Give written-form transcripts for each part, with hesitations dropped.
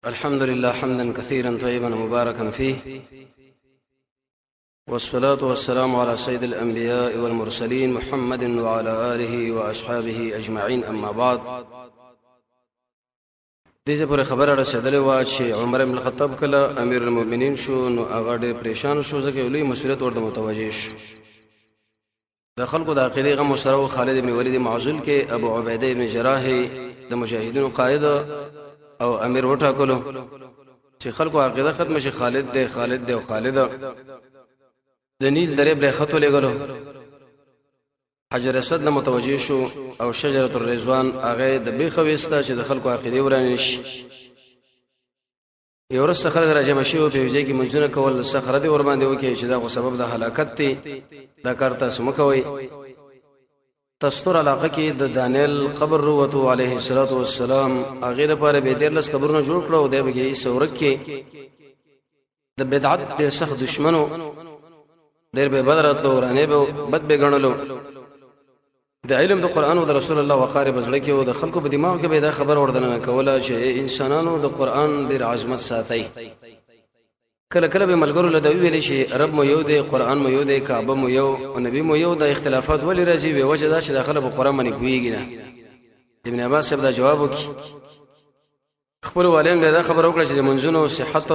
الحمد لله حمدا كثيرا طيبا مباركا فيه، والصلاة والسلام على سيد الأنبياء والمرسلين محمد وعلى آله وأصحابه أجمعين، أما بعد. دې ځای پورې خبره رسېدلې وه چې عمر بن الخطاب کله امیر المؤمنین شو، نو هغه ډېر پریشان شو، ځکه یو لوی مسؤلیت ورته متوجه شو. د خلکو د عقیدې غم سره و. خالد ابن ولید معزول کې ابو عبیده ابن جراح د مجاهدینو قائد او امیر وټاکلو چې خلکو عقیده ختم شي. خالد دی، خالد دی او خالد د نیل درې بل خط ولېګلو. حجر اسود له متوجه شو او شجره الرضوان هغه د بیخه وسته چې د خلکو عقیده وران شي. یو ورځ خلک راجمع شي او په یو ځای کې منځونه کول، صخره دی ور باندې وکي چې دا خو سبب د هلاکت دی، دا کار تاسو مکوئ. تستر علاقه کې د دانیل قبر وروتو علیه الصلاۃ والسلام، هغه لپاره به ډېر لس قبرونه جوړ کړو او دی به یې سورک کې د بدعت ډېر سخت دشمنو، ډېر به بدراتلو، ورانه به بد به ګڼلو. د علم د قران او د رسول الله وقار بزړه کې او د خلکو په دماغ کې به دا خبر وردننه کوله چې انسانانو د قران ډېر عظمت ساتي. کله کله به ملګرو له دوی ویل چې رب مو یو دی، قران مو یو دی، کعبه مو یو او نبی مو یو، د اختلافات ولې راځي؟ وی وجه دا چې د خلکو قران باندې پوهیږي نه. ابن عباس صاحب دا جواب وکړي. خپل والین له دا خبر وکړه چې د منځونو صحت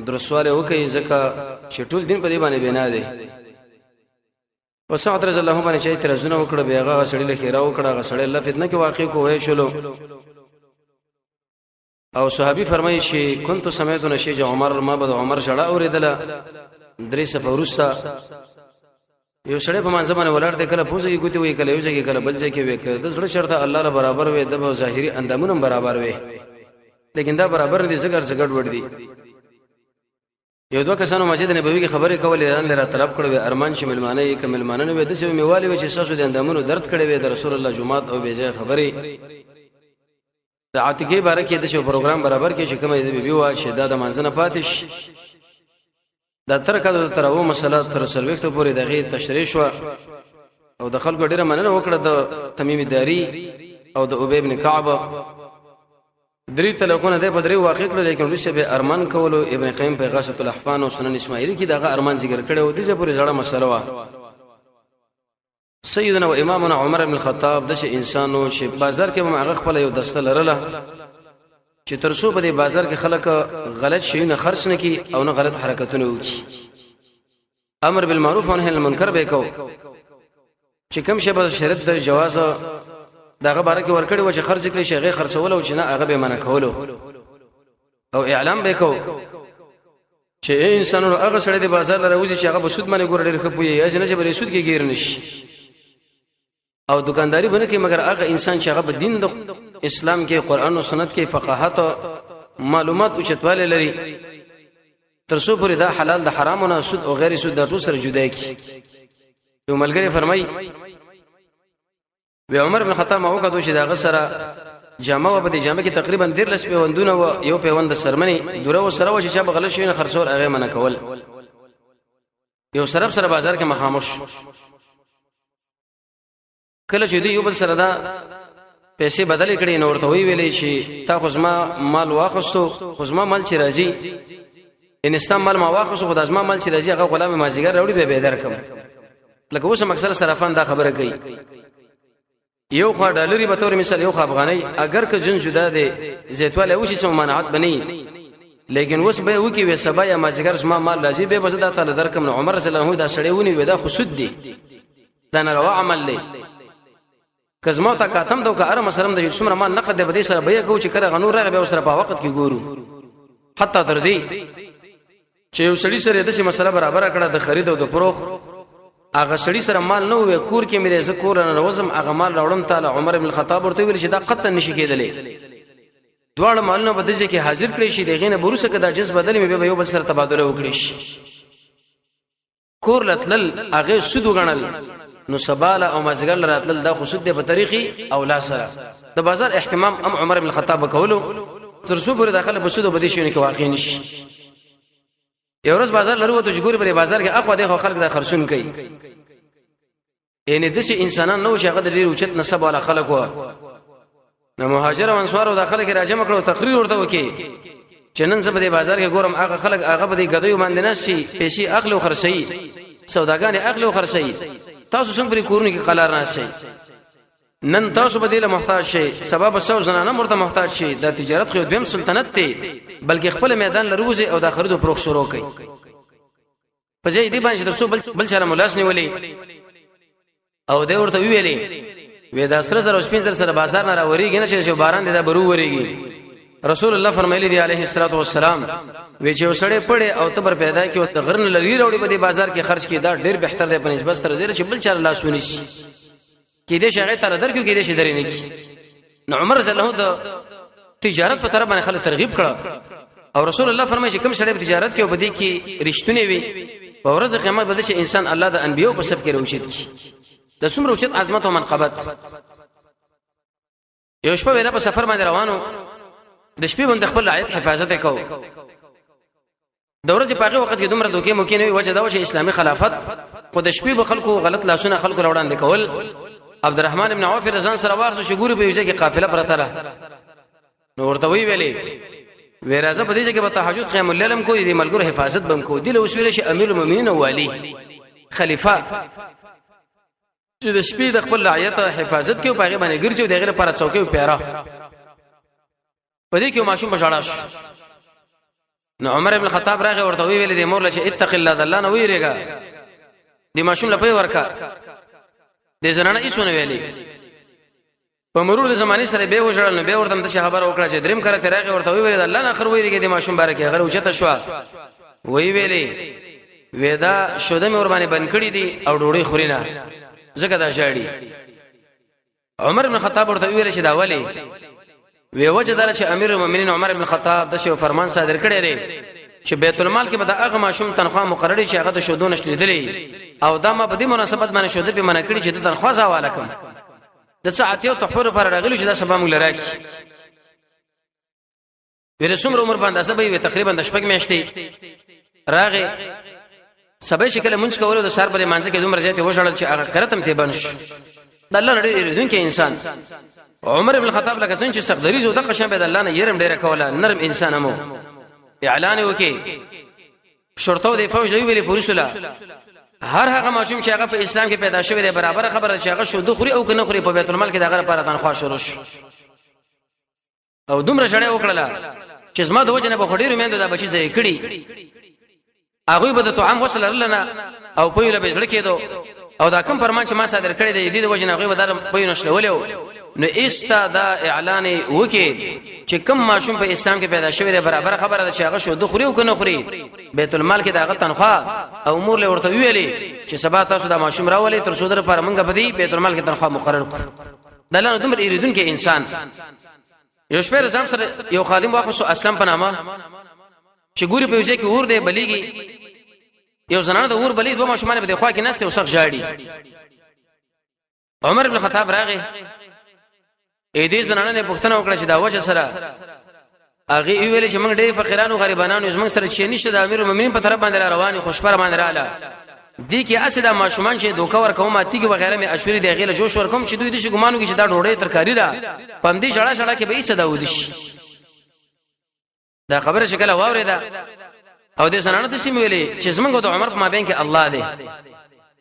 درسواله وکړي، ځکه چې ټول دین په دې باندې بنا دی. په سعد رضی الله باندې چې اعتراضونه وکړه، بیا هغه سړی له خیره وکړه، هغه سړی الله فتنه کې واقع کو وای شلو. او صحابي فرمایي چې كنت سمعت نشيج عمر، ما به عمر جړه اوریدله. درې صفه وروسته یو سړی په منځ باندې ولاړ دی، کله پوزه کې ګوتې وي، کله یو ځای کې، کله بل ځای کې وي. د زړه چرته الله له برابر وي، د ظاهري اندامونه برابر وي، لیکن دا برابر دي زګر زګړ وړ دي. یو دوه کسانو مسجد نبوي کې خبرې کولې، ځان لره طلب کړو، ارمان چې ملمانه یې کوم ملمانه نه وي، د سیمه میوالي وي چې ساسو د اندامونو درد کړي وي. د رسول الله جمعات او بیځای خبرې د عاتقې باره کې د شو پروګرام برابر کې چې کومه د بیبي وا چې دا د منځنه پاتې شي. دا تر کله تر او مسله تر سلوختو پورې دغه تشریح شو او د خلکو ډیره مننه وکړه د تمیم داری او د ابی ابن کعب. درې طلاقونه د په درې واقع کړل، لیکن وروسته به ارمان کولو. ابن قیم په غاصه الاحفان او سنن اسماعیلی کې دغه ارمان ذکر کړو. د دې پورې زړه مسله وا. سیدنا و امامنا عمر بن الخطاب د انسانو چې بازار کې به هغه خپل یو دسته لرله چې تر څو په دې بازار کې خلک غلط شیونه خرڅ نه کی او نه غلط حرکتونه وکي. امر بالمعروف او نهی عن المنکر به کو چې کوم شی به شرط د جواز دغه باره کې ورکړي و چې خرج کړي شي، هغه خرڅول او چې نه هغه به منع کولو. او اعلان به کو چې انسانانو هغه سړی د بازار لره وځي چې هغه په سود باندې ګور ډېر ښه پوي یا نه چې بلې سود کې گیر نشي او دکانداری بنه کې، مګر هغه انسان چې هغه په دین د اسلام کې، قران او سنت کې فقاهت معلومات او چتواله لري، تر څو پورې دا حلال د حرامو نه، سود او غیر سود د ټول سره جدا کی. یو ملګری فرمای وی عمر بن خطاب ما وکړو چې دا غسره جامه و، په دې جامه کې تقریبا 13 پیوندونه و، یو پیوند سرمنی دوره و سره و چې چا بغل شي نه خرڅول هغه منع کول. یو سرب سره بازار کې مخامخ کله چې دی یو بل سره دا پیسې بدلې کړې، نو ورته وی ویلې چې تا خو زما مال واخستو، خو زما مال چې راځي، ان اسلام مال ما واخستو، خو د زما مال چې راځي هغه غلام مازیګر راوړي به به درکم. لکه اوس اکثر صرافان دا خبره کوي، یو خو ډالری به تور مثال، یو خو افغاني، اگر که جن جدا دی زیتواله وشي سم منعت بني، لیکن اوس به وکی وې سبا یا مازیګر زما مال راځي به بس دا تعالی درکم. نو عمر رضی الله عنه دا سړی ونی وې دا خو سود دی، دا ناروا عمل دی. کزما تا کاتم دو که اره مسلم د څومره مال نقد دی به سره بیا کو چې کله غنور راغی به سره په وخت کې ګورو. حتی تر دې چې یو سړی سره د څه مسله برابر کړه د خرید او د فروخت، هغه سړی سره مال نه وې، کور کې مې زه کور نه وزم هغه مال راوړم تعالی. عمر بن الخطاب ورته ویل چې دا قطع نشي کېدلی، دواړه مالونه په دې کې حاضر کړی شي، دغه نه بروسه کدا جنس بدل مې به یو بل سره تبادله وکړي شي. کور لتل هغه سود وګڼل، نو سباله او مازیګر راتل دا خو سود دی په طریقې او لا سره د بازار اهتمام ام عمر بن الخطاب کولو تر څو پورې داخله په سود په دې شي کې واقع نشي. یو ورځ بازار لرو ته جګوري پر بازار کې اخوا دغه خلک د خرڅون کوي، یعنی د څه انسانان نو چې هغه د ډیر اوچت نسب والا خلک و، نو مهاجر او انصار او د خلک راجم کړو، تقریر ورته وکي چې نن زه په دې بازار کې ګورم هغه خلک هغه په دې غدیو باندې نشي پیسې اخلي او خرڅوي، سوداګانې اخلي او خرڅوي، تاسو څنګه پرې کورونو کې قلار نه شئ؟ نن تاسو به دې له محتاج شئ، سبب سو زنانه مرته محتاج شي. دا تجارت خو دویم سلطنت دی، بلکې خپل میدان لروزي او د خرید او فروخت شروع کوي. په ځای دی باندې تر څو بل چا ملاس نیولې او دی ورته ویلې وې دا سره زر او سپین زر سره بازار نه راوريږي نه چې باران دی دا برو وريږي. رسول الله فرمایلی دی علیه الصلاۃ والسلام وی چې وسړې پړې او تبر پیدا کی او د غرن لري راوړي په دې بازار کې خرج کی، دا ډیر بهتر دی په نسبت سره دی چې بل چا لاسونی شي. کې دې شغه تر درکو کې دې شي درې نه کی. نو عمر رضی الله د تجارت په طرف باندې خلک ترغیب کړه او رسول الله فرمایي چې کوم سړی په تجارت کې او بدی کې رښتونه وي، په ورځ قیامت به چې انسان الله د انبیو په صف کې راوچت کی. د څومره اوچت عظمت او منقبت. یو شپه ویله په سفر باندې روانو، د شپې باندې خپل رعیت حفاظت وکاو. د ورځې په هغه وخت کې دومره دوکې ممکن وي، وجه دا و چې اسلامي خلافت خو د شپې به خلکو غلط لاسونه خلکو وړاندې کول. عبدالرحمن ابن عوف رضوان سره واخصو چې ګوري په یو ځای کې قافله پرته ده، نو ورته وی ویلې وی راځه په دې ځای کې به تهجد قیام الليل هم کوي، د ملګرو حفاظت بم کو. دی له اوس ویل شي امیر المؤمنین او والی خلیفہ چې د شپې د خپل رعیت حفاظت کوي، په هغه باندې ګرځي، د غیر پر څوکۍ پیرا په دې کې ماشوم بشاړه شو. نو عمر ابن الخطاب راغی ورته وی ویل د مور لشه اتق الله، د الله نه ویریږه، د ماشوم لپاره ورکا. د زنانه ایسونه ویلې په مرور د زمانه سره به وژړل، نو به ورته د خبر وکړه چې دریم کړه ترغه ورته وی ویل الله نه خر ویریږي د ماشوم بارکه. غره اوچته شو وی ویلې ودا شوده مې ور باندې بند کړی دي او ډوړې خوري نه زکه دا ژاړي. عمر بن خطاب ورته ویل چې دا ولی وی وجه دار چې امیر المؤمنین عمر بن خطاب د شی فرمان صادر کړی دی چې بیت المال کې به د هغه ماشوم تنخواه مقرره چې هغه د شودو نشلیدلی، او دا ما په دې مناسبت باندې شوده په منع کړی چې د تنخواه زواله کوم د څه عطیه او تحفه لپاره راغلی چې دا سبا موږ لراکي. ویل څومره عمر باندې سبا وي؟ تقریبا د شپږ میاشتې راغې. سبا شکل مونږ کولو د سار بلې مانځ کې دومره زیات وژړل چې هغه قرتم ته بنش. د الله نړۍ ریدونکو انسان عمر ابن الخطاب لکه څنګه چې سخت دریځ او د قشم به د الله نه يرم ډیره کوله، نرم انسان مو اعلان وکي شرطو د فوج لوی ویلې فورسوله هر هغه ماشوم چې هغه په اسلام کې پیدا شوی دی، برابر خبره چې هغه شو د خوري او کنه خوري، په بیت المال کې د هغه لپاره تنخواه شروع شو. او دومره شړې وکړله چې زما د وجنه په خډیرو میندو دا بچی ځای کړي، هغه به د طعام وصل لرلنه او په یو لبه زړه کېدو، او دا کوم فرمان چې ما صادر کړی دی د وجنه هغه به دا په یو نشلولیو. نو ایستا دا اعلان وکي چې کوم ماشوم په اسلام کې پیدا شوی دی، برابر خبره ده چې هغه شو د خوري او کنه خوري، بیت المال کې داغه تنخواه او مور له ورته ویلې چې سبا تاسو دا ماشوم راولې تر څو در لپاره مونږ به دی بیت المال کې تنخواه مقرر کړو. دلته دومره ایریدونکو انسان. یو شپه رزم سره یو خادم واخصو اسلام په نامه چې ګوري په یوځای کې اور دی بلیږي، یو زنانه د اور بلی، دوه ماشومان په دې خوا کې ناست او سخت ژاړي. عمر ابن خطاب راغی، اې دې زنانه نه پوښتنه وکړه چې دا وجه سره هغه ویل چې موږ ډېر فقیرانو غریبانو زموږ سره چې نشته، د امیر المؤمنین په طرف باندې را رواني خوشبر باندې رااله دي کې اسه دا ماشومان چې دوکه ور کوم اتیګي وغیرہ مې اشوري دی غیله جوش ور کوم چې دوی د شي ګمانو کې چې دا ډوړې ترکاری را پم دې جړه شړه کې به یې دا ودی شي. دا خبره شکل واورې ده او د زنانه ته سیم ویلې چې زمونږ د عمر په مابین کې الله دی.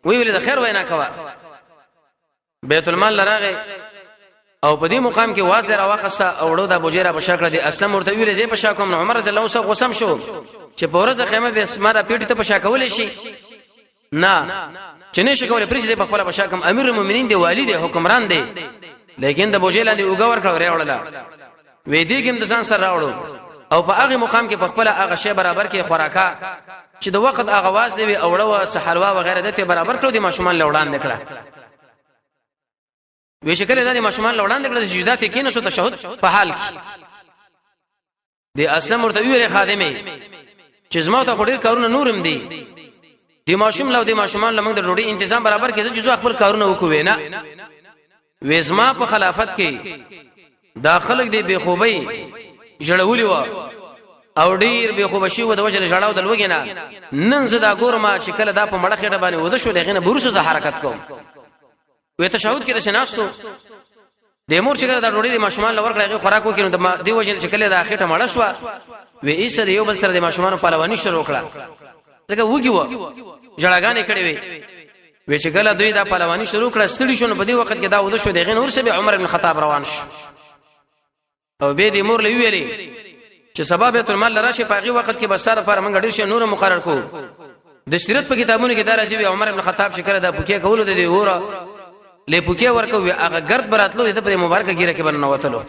وی ویلې د خیر وینا کوه. بیت المال لراغه او په دې مقام کې واز را واخسته او وړو د بوجیرا په شکل دی اسلم ورته ویلې زه په شا کوم. عمر رضی الله عنه غوسم شو چې په ورځ خیمه به اسما د پیټ ته په شا کولې شي نه چې نشي کولای پرې چې په خپل په شا کوم. امیر المؤمنین دی، والی دی، حکمران دی، لیکن د بوجې لاندې اوګه ورکړه ورې وړله وې دې کې د ځان سره راوړو او په هغه مقام کې په خپل هغه شی برابر کې خوراکا چې د وخت هغه واز دی او وړو څه حلوا وغیرہ دته برابر کړو، د ماشومان لوړان نکړه وی شکل د ماشومان لوړان نکړه چې جدا ته کینې شو تشهد په حال کې د اسلم ورته ویل خادمه چې زما ته ډېر کارونه نورم دي، د ماشوم لو د ماشومان لمنګ د ډوډۍ تنظیم برابر کړي چې زه خپل کارونه وکوي نه وېزما په خلافت کې دا خلک دی بے خوبۍ جړولي و او ډیر بے خوب شي و د وجه جړاو د لوګي نه. نن زه دا ګورم چې کله دا په مړه خېټه باندې وده شو دغه نه برسو زه حرکت کوم. وې تشهود کې رسناستو د مور چې کله د ډوډۍ د ماشومان لور کړه، هغه خوراک وکړي، نو د دی وجه چې کله د اخیټه مړه شو، وی ایسه د یو بل سره د ماشومان پهلوانی شروع کړه، ځکه وږي و، جړاګانې کړې وي. وی چې کله دوی دا پهلوانی شروع کړه، ستړي شو، نو په دې وخت کې دا ود شو، دغه نور سه به عمر بن خطاب روان شو او به دې مور لوي ویلي چې سبا بیت المال راشه، په هغه وخت کې بساره پر موږ ډیر شي نور مقرر کو. د سیرت په کتابونو کې دا راځي، عمر ابن خطاب شکر دا پوکې کولو، د دې وره لې پوکې ورکو، هغه ګرد براتلو د په مبارکه ګیره کې بننه وتلو.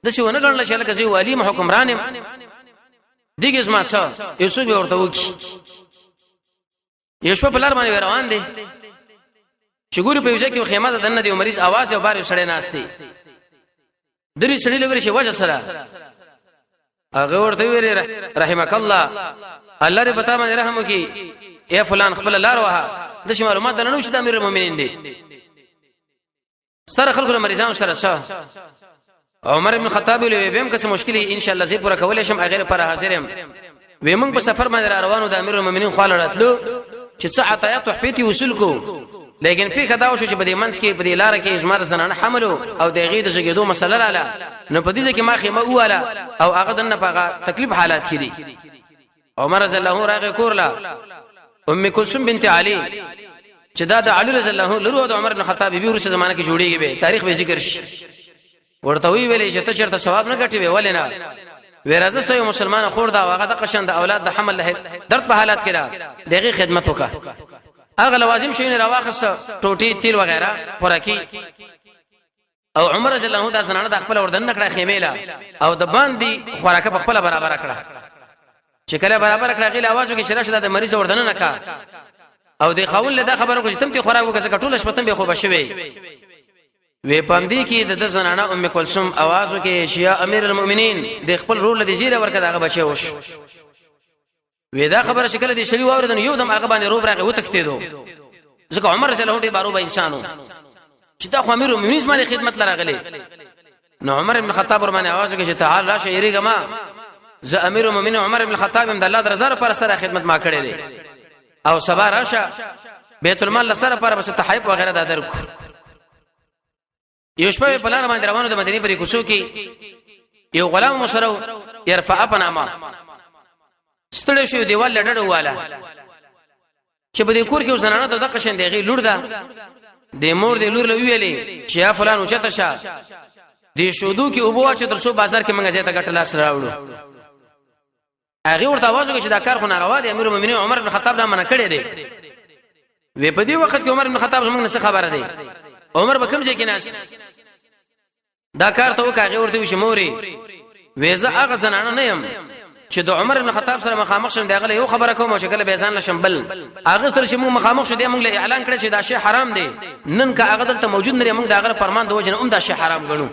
د څه ونه ګڼل چې لکه زی والی حکمران دیګه زما څه یو څه به ورته وکی. یو شپه په لار باندې روان دي چې ګوري په یو ځای کې خیمه ده، دنه دی مریض आवाज او بار سړی ناشتي درې سړي لوري چې وجه سره. هغه ورته ویل رحمک الله، الله دې پتا باندې رحم وکي، اے فلان خپل لار وه. د شي معلومات دنه نو چې د امیر المؤمنین دي سره خلکو مریضانو سره څه. عمر ابن خطاب ویل بهم که څه مشکلې ان شاء الله زه پوره کولای شم، اغیر پر حاضرم. وې موږ په سفر باندې روانو، د امیر المؤمنین خواله راتلو چې څه عطایات تحفیتی وصول کو، لیکن په کدا وشو چې په دې منځ کې په دې لار کې زمر زنانه حملو او د غې د زګیدو مسله رااله، نو په دې کې ما خیمه واله او هغه دنه په تکلیف حالات کې دي. عمر رضی الله راغه کورلا ام کلثوم بنت علی چې دا د علی رضی الله لرو د عمر بن خطاب بي ورسره زمانه کې جوړیږي، به تاریخ به ذکر شي. ورته وی ویلې چې ته چیرته ثواب نه ګټې؟ ولې نه؟ ورزه سو مسلمان خور دا هغه د قشن د اولاد د حمل له درد په حالت کې را دغه خدمت وکا. هغه لوازم شوی راواخص، ټوټي، تیل وغیرہ، خوراکي. او عمر رضی الله عنه دا زنانه د خپل وردن نکړه خیمه لا او د باندې خوراکه په خپل برابر کړه. چې کله برابر کړه، غیله आवाज وکړي چې راشه د مریض وردن نه کا، او د خاون له دا خبرو چې تم ته خوراک وکړه، ټول شپه تم به خو بشوي. وی پمدی کې د زنانه ام کلثوم आवाज وکړي چې یا امیر المؤمنین، د خپل رول د زیره ورکه دغه بچي وش. وی دا خبره چې کله دې شری واوریدن، یو دم هغه باندې روب راغی وتښتیدو، ځکه عمر رضی الله عنه باروبه انسانو چې دا خو امیر المؤمنین زماره خدمت لراغلی. نو عمر ابن خطاب ور باندې आवाज وکړي چې تعال راشه، یریګه ما، زه امیر المؤمنین عمر ابن خطاب هم د الله درزار پر سره خدمت ما کړی دی، او سبا راشه بیت المال لسره پر بس تحیب وغیرہ دا درکو. یو شپه په لار باندې روانو د مدینه پرې کوڅو کې یو غلام مسرو يرفع په نامه ستړی شو، دیوال لړډه واله چې په دې کور کې زنانه ته د قشن دیغه لور ده. د مور د لور له ویلې چې یا فلان اوچته شه، د شودو کې وبو چې تر څو بازار کې منګه زیاته ګټه لاس راوړو. هغه ورته आवाज وکړ چې دا کار خو ناروا دی، امیر المؤمنین عمر بن خطاب را منع کړی دی. وی په دې وخت کې عمر بن خطاب زمونږ نه خبره دی، عمر به کوم ځای کې ناست دا کار ته وکړ؟ هغه ورته وی موري وېزه هغه زنانه نه يم چې د عمر بن خطاب سره مخامخ شم دغه یو خبره کوم چې کله به ځان لشم بل هغه سره چې موږ مخامخ شو، دی موږ له اعلان کړ چې دا شی حرام دی. نن که هغه دلته موجود نه، موږ دا هغه فرمان د وجنه هم دا شی حرام ګڼو،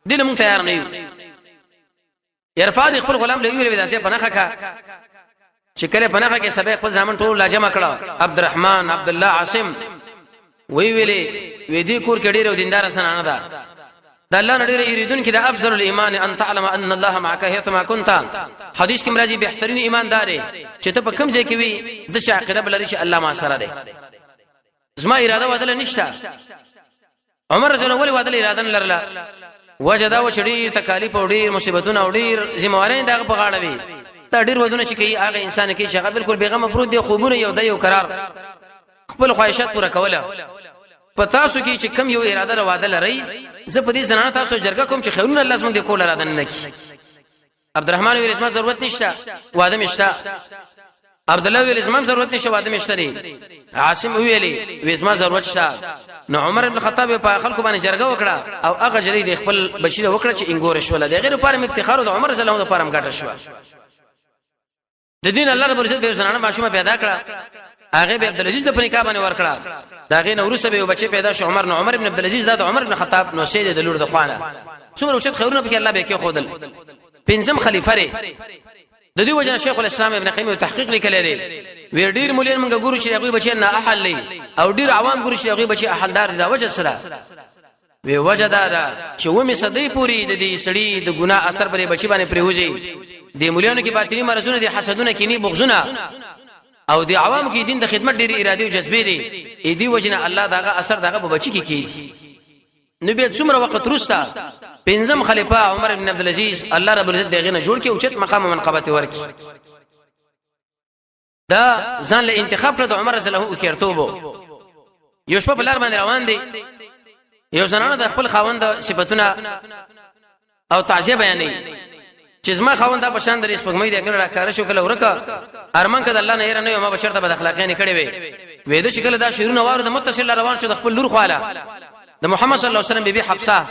دله موږ تیار نه یو. عرفان خپل غلام له ویل داسې پنخه کا چې کله پنخه کې سبه خپل ځامن ټول لا جمع کړه، عبدالرحمن، عبد الله، عاصم. وی ویلې وې دې کور کې ډېر دیندار سنانه ده، د الله نه ډېر یریدون کې د افضل الايمان ان تعلم ان الله معك حيثما كنت. حدیث کې مرাজি بهترین ایماندار چې ته په کوم ځای کې وي د شي عقیده بلري چې الله ما سره ده. زما اراده ودل نشته. عمر رضی الله عنه ودل اراده نه لرله، وجه دا و چې ډیر تکالیف او ډیر مصیبتونه او ډیر ذمہوارۍ دغه په غاړه وي. دا ډیر ودونه چې کوي هغه انسان کې چې هغه بالکل بیغمه پروت دی، خوبونه یو د یو قرار خپل خواهشات پوره کوله. په تاسو کې چې کم یو اراده له واده لري، زه په دې زنانه تاسو جرګه کوم چې خیرونه الله زموږ د کول اراده نه کی. عبدالرحمن ویل زما ضرورت نشته، واده مشته. عبد الله ویل زما ضرورت نشته، واده مشته دی. عاصم ویلې وې زما ضرورت شته. نو عمر ابن خطاب په خلکو باندې جرګه وکړه او هغه جری د خپل بشیر وکړه چې انګور شول، د غیر لپاره افتخار او د عمر رضی الله عنه لپاره ګټه شو. د دین الله رب العزت به زنانه ماشومه پیدا کړه، هغه به عبد العزيز د پنیکا باندې ورکړه. دا غي نو ورسره به بچي پیدا شو عمر، نو عمر ابن عبد العزيز دا د عمر ابن خطاب نو سید د لور د خوانه. څومره اوچت خیرونه پکې الله به کې خودل. پنځم خلیفہ ری د دې وجنه شیخ الاسلام ابن قیم تحقیق لیکلی دی. وی ډیر مولین مونږ ګورو چې هغه بچی نه احل لې او ډیر عوام ګورو چې هغه بچی احلدار دي. دا وجه سره وی وجه دا ده چې ومه صدې پوری د دې سړي د ګناه اثر پرې بچی باندې پریوځي. د مولیانو کې باطنی مرزونه دي، حسدونه کې نه، بغضونه، او د عوام کې دین د خدمت ډېری ارادي او جذبې دي. اې دی وجنه الله داغه اثر داغه په بچی کې کیږي. نو بیا څومره وخت وروسته پنځم خلیفہ عمر بن عبد العزيز الله رب العزت دغه نه جوړ کی او چت مقام منقبت ورکی. دا ځان له انتخاب کړ د عمر رضی الله عنه کېرتوب. یو شپه په لار باندې روان دي، یو زنانه د خپل خاوند صفاتونه او تعزیه بیانوي چې زما خاوند په شان درې سپګمې دی، کله راکاره شو کله ورکه، ارمان کده الله نه یې نه ما بچرته بد اخلاقی نه کړې وي. وې د شکل دا شعرونه واره د متصل روان شو د خپل لور خواله د محمد صلی الله علیه وسلم بیبي حفصه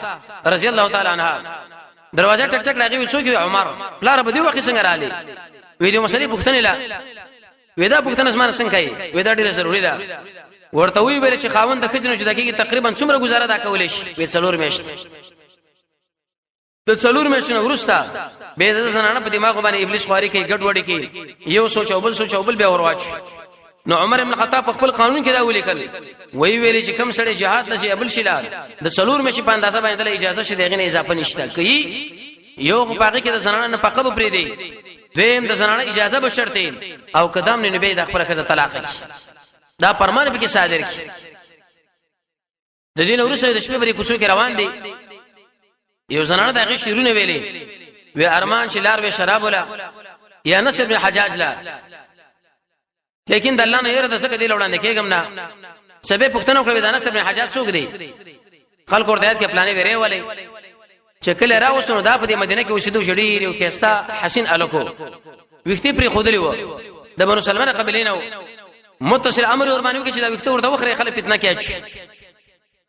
رضی الله تعالی عنها. دروازه ټک ټک راغی، څوک؟ عمر. پلار به دی وخت څنګه رالی؟ وې دې مسلې پوښتنه لا وې دا پوښتنه زما څنګه کوي؟ وې دا ډیره ضروری ده. ورته وی ویل چې خاوند د خځې جدا کیږي تقریبا څومره گزاره دا کولای شي؟ وې څلور میاشتې. د څلور میاشتو نه وروسته به د زنانه په دماغ باندې ابلیس خواري کوي، ګډ وډي کوي، یو سوچ او بل سوچ او بل بیا ورواچ. نو عمر ابن خطاب په خپل قانون کې دا ولیکل، وی ویل چې کم سړی جهاد لسی ابل شي لار د څلور میاشتې په اندازه باندې اجازه شي، دغه نه اضافه نشته. کوي یو خو پاګه کې د زنانه نه پقه به پری دی، دویم د زنانه اجازه به شرط او قدم نه نبی د خپل خزه طلاق کی، دا پرمان به کې صادر کی. د دین ورسره د شپې پرې کوڅو کې روان دي، یو زنانه د هغه شعرونه ویلي، وی ارمان چې لار وی شراب ولا یا نصر بن حجاج لا، لیکن د الله نه یره د څه دی لوړاندې کېږم نه. سبه پښتنو کړو د نصر بن حجاج څوک دی؟ خلک ورته یاد کې پلانې ویری ولې چې کله راوسنو دا په دې مدینه کې اوسېدو، جړی یو کېستا حسین الکو وختي پرې خودلی و، د بنو سلمہ قبیلې نه. متصل امر ور باندې وکړي چې دا وخت ورته وخره خلک فتنه کې اچي،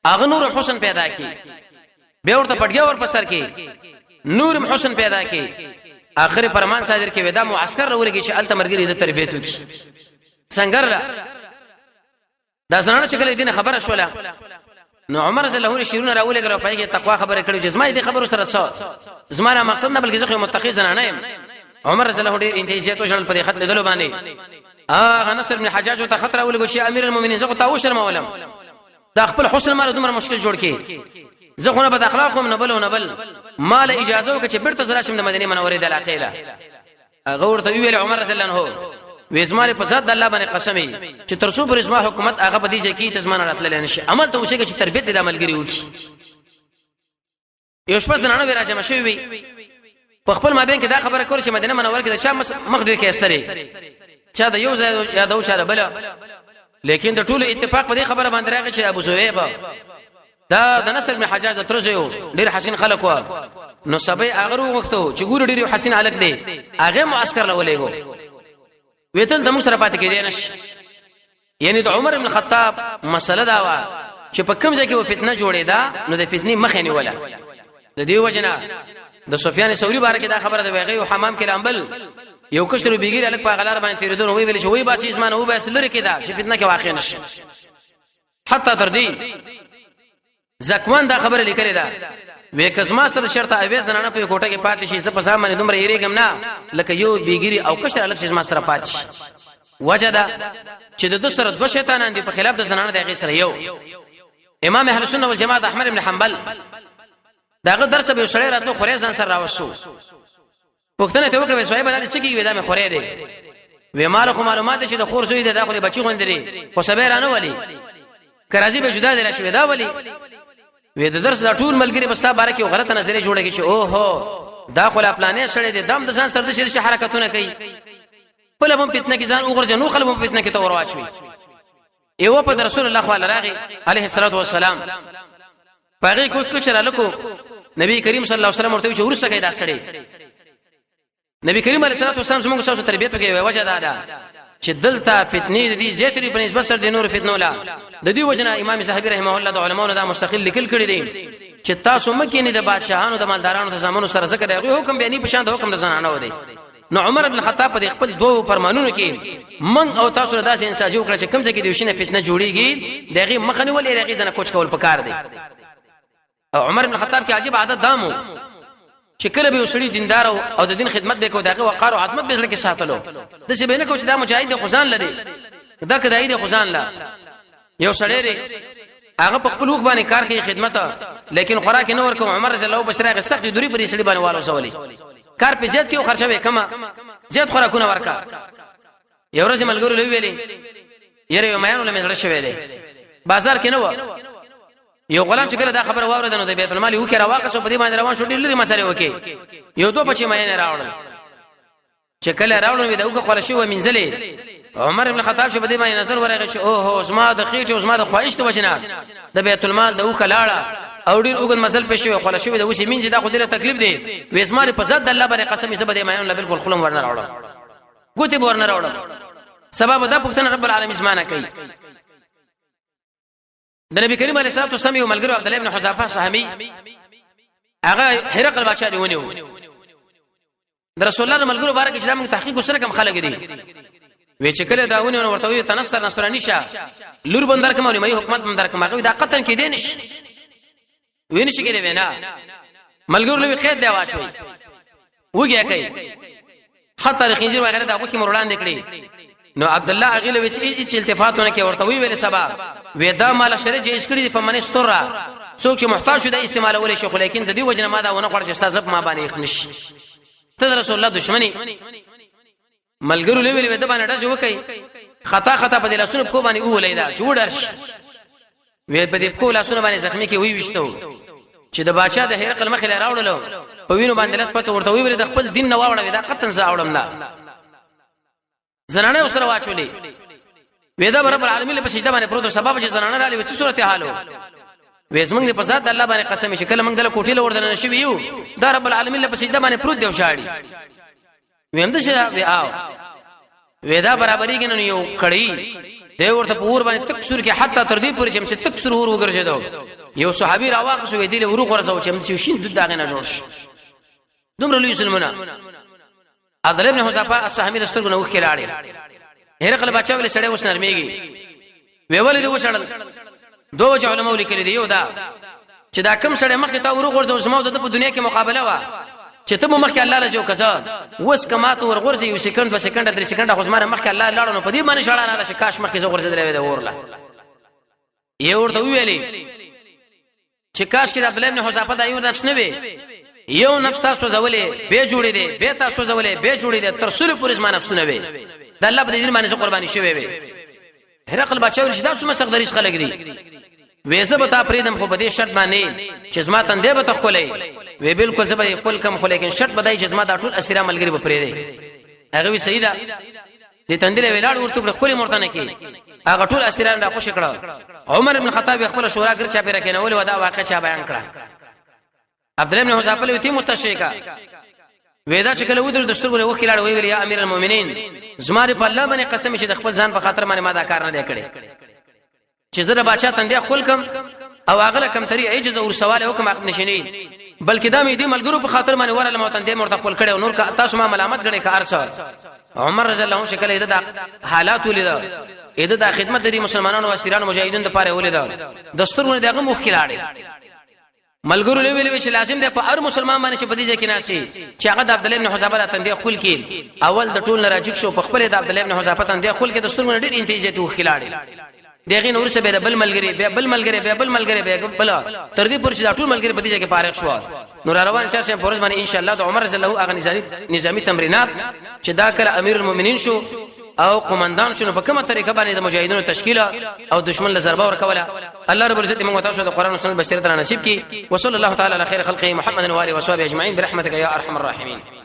هغه نور حسن پیدا کی، بیا ورته پټګیا ور پسر کی، نورم حسن پیدا کی، اخر فرمان صادر کی ودا معسكر ورګي چې الته مرګري د تربیت وکي څنګه لا. دا زنانه چې کله دین خبره شوله نو عمر رضی الله عنه شیرونه راولې ګرو پای کې تقوا خبره کړې چې زما دې خبرو سره څه زما نه مقصد نه، بلکې زه خو متقی زنانه یم. عمر رضی الله ډیر انتهایی زیات وشل په دې خط لیدلو باندې. هغه نصر بن حجاج ته خطر ولګو چې امیر المؤمنین، زه خو تا وشرمولم، دا خپل حسن مال دومره مشکل جوړ کی، زه خو نه بد اخلاق هم نه بل نه بل، مال اجازه وکړه چې بیرته زرا شم د مدینه منورې د علاقې له. هغه ورته ویل عمر رضی الله عنه وېزمال په ذات د الله باندې قسم چې تر څو پر زما حکومت هغه په دې ځای کې تزمان راتلل نه شي، عمل ته وشي چې تربیت د عملګری وکړي. یو شپه زنانه وی راجمع شوی وي په خپل مابین کې دا خبره کول چې مدینه منوره کې د چا مخ ډیر کې استري، چا د یو ځای یادو چا د بل، لیکن د ټولو اتفاق په دې خبره باندې راغی چې ابو زویب دا د نصر بن حجاج د ترزه یو ډیر حسین خلک و. نو سبي هغه وغوښتو چې ګور ډیر حسین الک دی، هغه معسكر لولېګو ویتل د موږ سره پاتې کېدی نشي. یعنی د عمر ابن خطاب مسله دا و چې په کوم ځای کې و فتنه جوړې ده نو د فتنې مخه نیوله. د دې وجنه د سفیان ثوری باره کې دا خبره ده، ویغه یو حمام کې لامبل، یو کشر بیګیر الک په غلار باندې تیریدون، وی ویل چې وی باسي زمانه و بس لری کې دا چې فتنه کې واقع نشي. حتی تر دې زکوان دا خبره لیکلې ده، وې کزما سره شرط اوی زنانه په کوټه کې پاتې شي، زه په ځان باندې دومره یریږم نه لکه یو بیګری او کشر الک چې زما سره پاتې شي. وجه دا چې د سره دوه شیطانان دي په خلاف د زنانه د هغې سره یو. امام اهل سنت والجماعت احمد بن حنبل داغه درس به سړی راتلو خورې ځان سره راوسو، پوښتنه ته وکړه صاحب دا څه کیږي؟ دا مې خورې دی. وې مال خو معلومات چې د خور زوی دی، دا خو بچی غوندري خو سبه رانه ولي کرازي به جدا دی راشي دا ولي. وې د درس دا ټول ملګری بستا باره کې غلطه نظریه جوړه کی چې اوهو دا خو لا پلانې سړی دی، دم د ځان سره د شي حرکتونه کوي، بل هم فتنه کې ځان وګرځي نو خلک هم فتنه کې ته ورواچوي. یو په رسول الله خو راغی عليه الصلاه والسلام پغې کو کچره لکو نبی کریم صلی الله علیه وسلم ورته چې ورسره کې دا سړی نبی کریم علیه الصلاه والسلام زموږ سره تربیت کوي. وجه دا ده چې دلته فتنې دي زیاتې په نسبت سره د نور فتنو لا د دې وجنه امام زهبي رحمه الله د علماونو دا مستقل لیکل کړی دی چې تاسو مکه نه د بادشاهانو د مالدارانو د زامنو سره ذکر هغه حکم بیانې په شان د حکم د زنانو دی. نو عمر ابن الخطاب په خپل دوه فرمانونو کې من او تاسو له داسې انسان جوړ کړ چې کوم ځای کې د شینه فتنه جوړیږي دغه مخه نیولې دغه ځنه کوچ کول پکار دی. او عمر ابن الخطاب کې عجیب عادت دامو چې کله به وسړي دیندار او د دین خدمت به کو دغه وقار او عظمت به زړه کې ساتلو، د څه به نه کو چې دا مجاهد د خزان لري، دا کدای د خزان لا یو سړی دی هغه په خپل وخت باندې کار کوي خدمت، لیکن خوراک نه ورکوم. عمر رضی الله بشری هغه سخت دوری پرې سړي باندې والو سولې کار په زیات کې او خرچه وې کما زیات خوراکونه ورکا. یو ورځ ملګرو لوي ویلې یره یو میانو لمه زړه شوی دی بازار کې نه و، یو غلام چې کله دا خبره واورېده نو د بیت المال یو کې راواخصو، په دې باندې روان شو، ډېر لري مسله وکي، یو دوه بچي مې نه راوړل. چې کله راوړل وي دا وکه خور شي و منځلې. عمر ابن خطاب چې په دې باندې نظر ورغی چې اوه هو، زما د خېټې او زما د خواهش ته وجنه د بیت المال د وکه لاړه او ډیر وګن مسل پېښ شوی، خور شوی د وسی مینځي، دا خو ډیره تکلیف دی. وې زما په ذات د الله باندې قسم، زه به دې مې بالکل خلم ورنه راوړم، ګوتې ورنه راوړم. سبب دا پښتنه رب العالمین زمانہ کوي. د نبی کریم علیه الصلاه والسلام یو ملګری عبد الله بن حذافه صحابي، هغه هرقل بادشاہ دی ونیو. د رسول الله ملګرو بارک چې موږ تحقیق وسره کم خلک دي وی چې کله دا ونیو ورته وی تنصر نصرانی شه، لور بندر کوم او حکومت بندر کوم. هغه دا قتل کې دي نش ویني شي کې وینا ملګرو لوی خیر دی واچوي وګیا کوي، حتی خنزیر وغیرہ دا کې مروړان کړي. نو عبد الله هغه لوي چې هیڅ التفاتونه کې ورته وی ویل سبا وې دا مال شرع جایز کړی دی، فمن استره، څوک چې محتاج شو د استعمالول شي، خو لیکن د دې وجنه ما دا ونه خور چې استاد رب ما باندې خنش ته رسول الله دښمنی. ملګرو لوي وی د باندې ډز وکي، خطا خطا په دې لاسونو کو باندې اولې دا چې وډر شي. وی په دې کو لاسونو باندې زخمی کې وی وشتو چې د بادشاہ د هرقل مخې له راوړلو په وینو باندې لت پته ورته وی د خپل دین نه واوړه، دا قطن زه اوړم نه. زنانه وسره واچولې وې دا رب العالمین په سجده باندې پروت، سبب چې زنانه را لې څه صورت حالو. وې زمونږ په ذات الله باندې قسم چې کله موږ د کوټې له وردن نشوي یو، دا رب العالمین په سجده باندې پروت دی او شاړي. وې هم د شه وې آو وې دا برابرېږي نو یو کړی دی ورته په اور باندې تک سور کې، حتی تر دې پورې چې هم تک سور اور وګرځیدو. یو صحابي راواخ شو، دی له ورو غرزو چې هم شین د داغه نه جوړ شي. دومره لوی سلمونه عبد الله بن حذافه السهمي د سترګو نه وښکې لاړې. هرقل بچا ولې سړی اوس نرمېږي؟ وی ولې دی وشړل؟ دوه وجه علماء لیکلي دی. یو دا چې دا کم سړی مخکې تا ورو غورځو، زما د په دنیا کې مقابله وا چې ته مخکې الله لږ کزا، وس کما ته ورغورځي یو سکند، 2 سکند، 3 سکند، خو زما مخکې الله لاړو، نو په دې باندې شړا نه چې کاش مخکې زه غورځېدلې وې د اورله. یو ورته ویلې چې کاش کې د عبد الله بن حذافه دا یو نفس نه وي، یو نفس تاسو زولې به جوړې دي، به تاسو زولې به جوړې دي، تر سره پورې زما نفسونه وي، د الله په دې باندې قرباني شوی وي. هرقل بچو چې دا څومره سخت دریس خلک دي، وې زه به تا پریدم خو په دې شرط باندې چې زما تندې به تخولې. وې بالکل زه به خپل کم، خو لیکن شرط بدای چې زما دا ټول اسیرا ملګری به پرې دی. هغه وی سیدا د تندې ویلاړ ورته پر خپل مرته نه کی، هغه ټول اسیران را خوش کړه. عمر ابن خطاب خپل شورا ګر چا پیرا کینول ودا واقع چا بیان کړه. عبد الله بن حذافه له تی مستشریکا وېدا چې کله ودر د سترګو له وخت لاړ، وی ویل یا امیر المؤمنین، زما په الله باندې قسم چې د خپل ځان په خاطر باندې ما دا کار نه دی کړی چې زه د بادشاہ تندې خپل کم او هغه کم تری عجز او سوال حکم حق نشینی، بلکې دا مې دې ملګرو په خاطر باندې ورله مو تندې مرته خپل کړي او نور کا تاسو ما ملامت کړي کا ارسل. عمر رضی الله عنه شکل دا حالات ولید، اې دا خدمت د مسلمانانو او اسیرانو مجاهدینو لپاره ولید، دستورونه دغه مخ کې لاړې. ملګرو له ویلې چې لازم دی په هر مسلمان باندې چې په دې ځای کې ناشي چې هغه د عبد الله بن حذافه تندې خپل کې. اول د ټول نه راجک شو، په خپل د عبد الله بن حذافه تندې خپل کې، دستورونه ډیر انتیجه ته وخلاړې. دغه نور څه به بل ملګری، به بل ملګری، به بل ملګری، به بل، تر دې پورې چې دا ټول ملګری په دې ځای کې فارغ شو. نو روان چار شم پرز باندې ان شاء الله د عمر رضی الله هغه نظامی تمرینات چې دا کله امیر المؤمنین شو او قومندان شو، په کومه طریقه باندې د مجاهدینو تشکیل او دشمن له ضربه ورکوله. الله رب العزت موږ تاسو د قران او سنت بشریت را نصیب کړي. وصلی الله تعالی علی خیر خلقه محمد و آله و صحبه اجمعین برحمتک یا ارحم الراحمین.